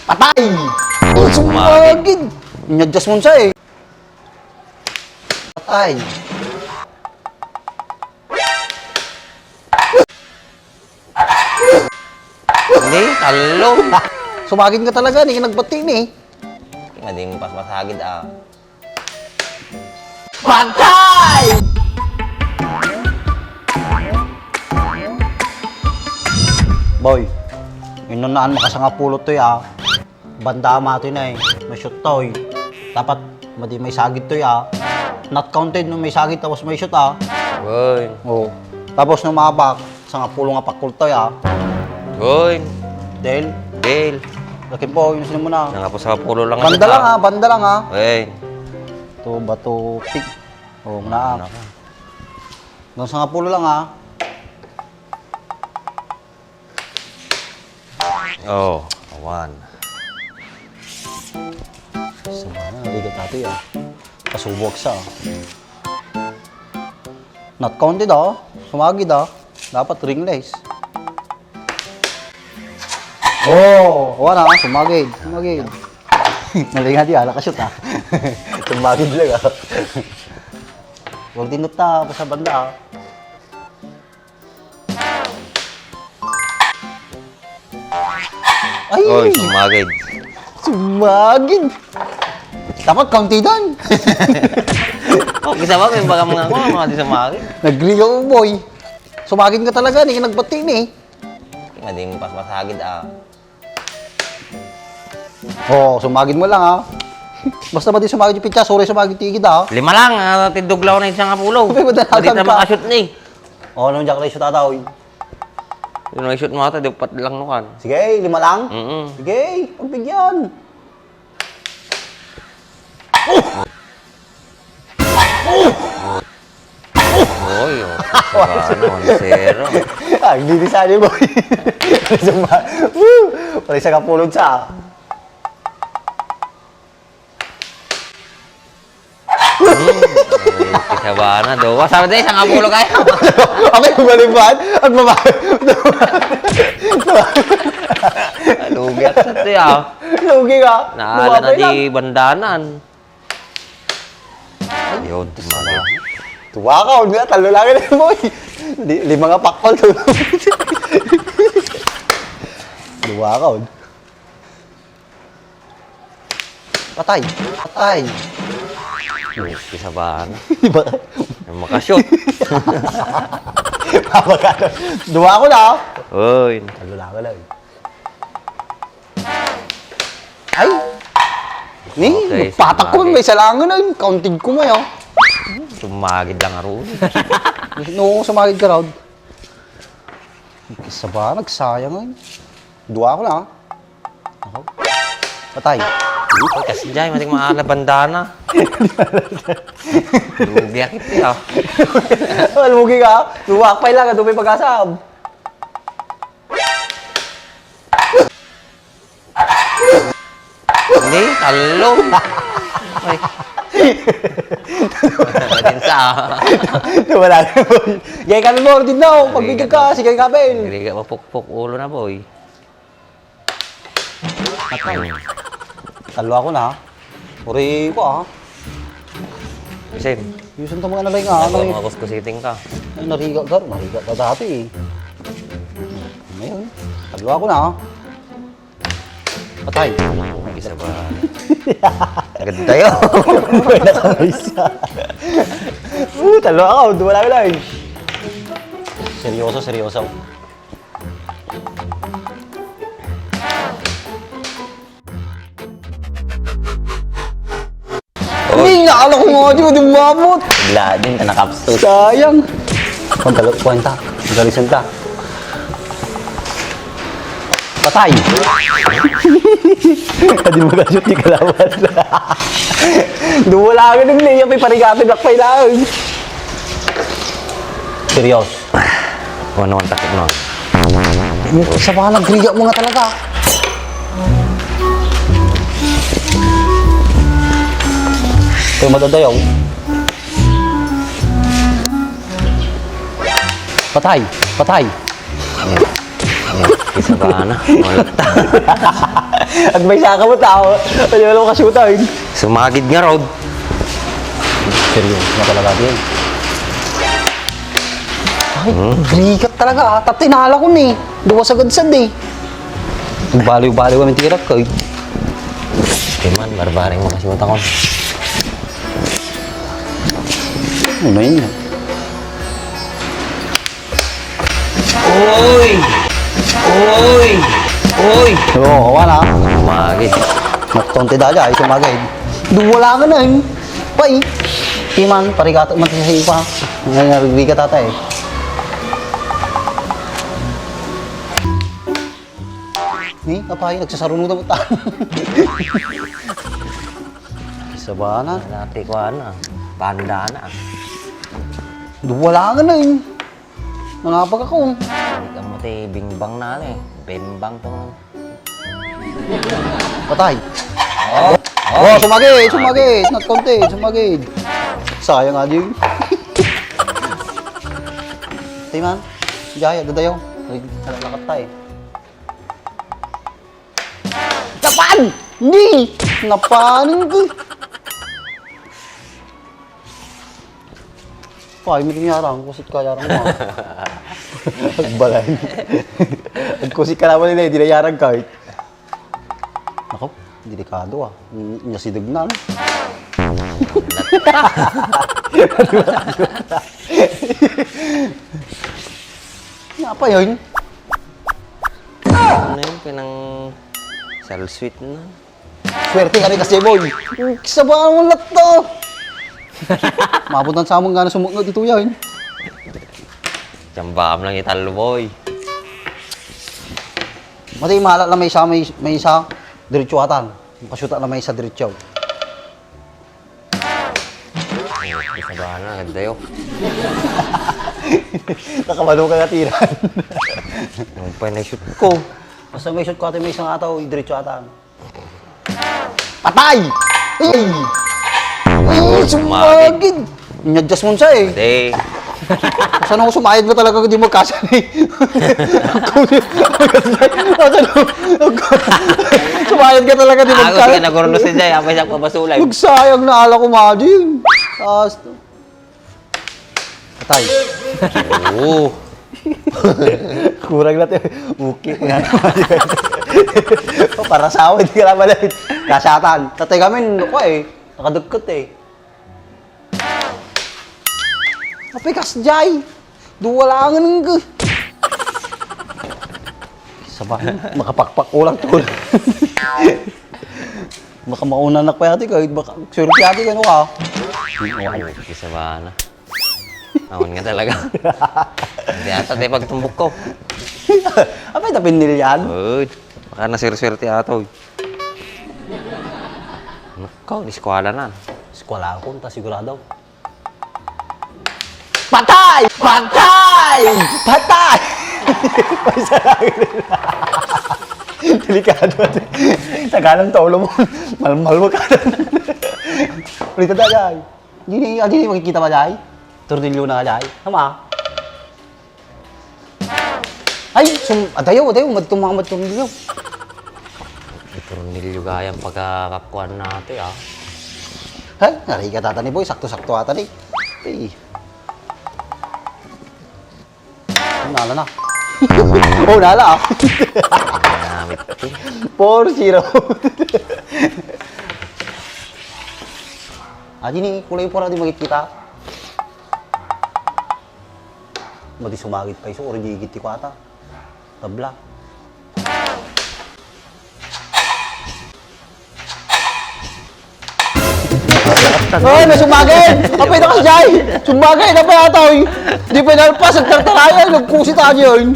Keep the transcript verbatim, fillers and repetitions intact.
Patay! Sumagid! Inyadjust mo sa eh. Patay. Hindi, talo. Sumagid nga talaga, ni nagbati ni. Nga di mo pasmasagid, ah. Patay! Boy, inunaan makasangapulo toy, ah. Banda mati na eh. May shoot toy. Dapat madi may sagid toy, ah. Not counted no may sagid tapos may shoot, ah. Boy. Oh. Tapos no mabak, sangapulo nga pakultoy, ah. Boy. Del. Del. Lakin po, yun sino mo na. Sangapu-, sangapulo lang. Banda lang, ah. Banda lang, ah. Boy. Ito, bato, pig. Oh, muna, ah. Ano ka? Hanggang sangapulo lang, ah. Oh, awan. Sama na, naligat natin, ah. Pasubok sa, ah. Not counted, ah. Sumagid, ah. Dapat ring lace. Oh, awan, ah. Sumagid. Sumagid. Nalinga di, ah. Nakashoot, ah. Sumagid lang, ah. Huwag dinot na, basta banda, ah. Ay! Oy, sumagid. Sumagid! Dapat counted doon. Oh, kita ba, may baga mga ako, mga di sumagid. Nagrigaw, boy. Sumagid nga talaga, ni nagbati ni. Nga di mo pasmasagid, ah. Oh, sumagid mo lang, ah. Basta ba di sumagid yung pitsa, sorry, sumagid tigid, ah. Lima lang, ah, tindog lang na isang apulo. Sabi mo, dalagan ka. Hindi na makashoot ni. Oh, anong jack ratio, tata, oy? Yung shoot mo ata, di pat lang nukan. Sige, lima lang? Mm-mm. Sige, pagbigyan. Oy, oh. Wala na, one zero. Ang dinis ani, boy. Sumba. Woo! Pare sa kapulog sa. Hmm. Ay, kasabana, do. Wa, sabi tayo, isang apulo kayo. Okay, baliban. At baba. Lugi ako sa ito, ah. Lugi ka. Naala na di bandanan. Ayun, tumagal. Tuwa ka, huwag na, talo lang yun, boy. Di, lima nga pakpal, tulo. Tuwa ka, huwag. Patay! Patay! Uy, kasabaan. Di ba? Ay, makashoot. Mabagano. Duwa ko na, oh. Uy. Talo lang, wala, eh. Ay! Ni, okay, nagpatak ko, sumagid. May salangan na yun. Counted ko mo, oh. Sumagid lang, aro. No, sumagid ka, Rod. Kasaba, nagsayang, ay. Duwa ko na, ah. Ako. Patay. Ay, kasi dyan, matik maala bandana. Lugi akit, eh, ah. Lugi ka, ah. Duwa, pay lang, ah, dumay pag-asam. Hindi, talo. Ay. Din sa. Wala na, boy. Gaya kami mo, din na, oh. Pagbigyan ka, sige, Kabel. Hindi ka mapukpok ulo na, boy. Patay. Talo ako na, ha? Uri ko, ha? Same. Yusan ka mga nalay nga, ano, eh. Mga kuskusiting ka. Ay, nariga, gar-, nariga pa dati, eh. Ngayon, talo ako na, ha? Patay. Isa ba? Agad tayo. Wala ka isa. Uh, talo ako, wala ka lang. Seryoso, seryoso. Hindi, nakala ko nga, di ba, di umabot? Bigla din, nakapsut. Sayang. Ang talo, kwenta. Galisan ta. Patay. Hindi mo ka-shoot, di kalaban. Duwa lang ang naglayup, eh, parigatag, lakpay lang. Seryoso. Ano ang takip mo? Sa mga nagriga mo nga talaga. Ito, madadayaw. Patay! Patay! Ayan. Ayan. Isa pa na. Wala. Agmaysa ka met, ah. Ano, wala ka shoot, ay. Sumagid ngarud. Seryoso na talaga, di. Ay, rigat talaga, ah. Tatinala ko ni. Duwa sa gadsad, eh. Baliw-baliw kami tirak ko, eh. Di man, barbaring mo kasi matakon. Ano yun? Oy! Oy! Oy! Oo, wala. Sumagid. Nagtonte da dyan, ay sumagid. Duwala nga na, eh. Pay. Timan, parigato man sa ipa. Ngayon, nagbigat ata, eh. Ni, apay, nagsasarunutan mo ta. Sabana. Nati ko, ano, banda na. Duwala nga na, eh. Nangapag ako. Hindi ka mo ti bingbang na, eh. Bimbang to. Patay. Oh, oh, sumagid, sumagid. Nagkonti, sumagid. Sayang nga, Jing. Timan. Jaya, dadayo. Ay, nalakat tayo. Napan! Ni! Napanin ko. Pay, may kanyarang, kusit ka, yarang mo. Agbalay. Agkusit ka naman nila, eh, di na yarang kahit. Nako, delikado, ah. Nasideg na, no? Nga pa yun? Ano yun? Pinang salsweet na. Swerte kami kasi, boy. Sabaan mo na to. Mabutan sa among gana sumuknot ito yan. Tsambaam lang italo, boy. Mati, mahala lang may isa, may, may isa. Diretso atan. Makasuta na may isa diretso. Ay, sabana, ganda yun. Nakabalo ka nga tiran. Ang panay shoot ko. Basta may shoot ko ate, may isang ataw, diretso atan. Patay! Ay! Ay, sumagid! Inyadjust mo siya eh. Pwede. Saan ako sumayad nga talaga, di magkasa ni. Saan ako? Sumayad ka talaga, di magkasa. Ako, sige, nagurno si Jay, apay siya pabasulay. Nagsayang na ala ko, Majin. Taas. Patay. Oo. Kurang na tayo. Okay, kung ano. Para sa akin, hindi ka naman. Kasatan. Tatay kami, ano ko eh. Nakadagkot eh. Apikas, Jay. Duwalangan ka. Saba, makapakpak ko lang to. Baka mauna na pa yati ka, baka swerte yati ka, ano ka? Ay, sabana. Awan nga talaga. Hindi ata tayo pagtumbok ko. Apay, tapin nila yan? Uy, baka naswerte ata, uy. Nakaw, di eskwela na. Eskwela ko, ta sigurado. Patay! Patay! Patay! Delikado. Tagalog to, ulo mo. Malmal mo ka. Ulit na tayo. Dini, ah, dini makikita ba, Jay? Tornilyo na, Jay. Tama. Ay, sum-, adayo, adayo, madto mga madtornilyo. Tornilyo gayam pagkakakuan natin, ah. Ay, narigat ata ni Boy, sakto-sakto ata ni. Ay. Nala na. Oh, nala, ah. Namit ko. Four zero. Adi ni kulay pura di makikita. Madi sumagit pa iso, or di igit ti kuwata. Tabla. Oy, may sumagit! Apay na kasi, Jay! Sumagit na pa yata, oy! Di pa inalpas, nagtartarayan, nagkusit aja, oy!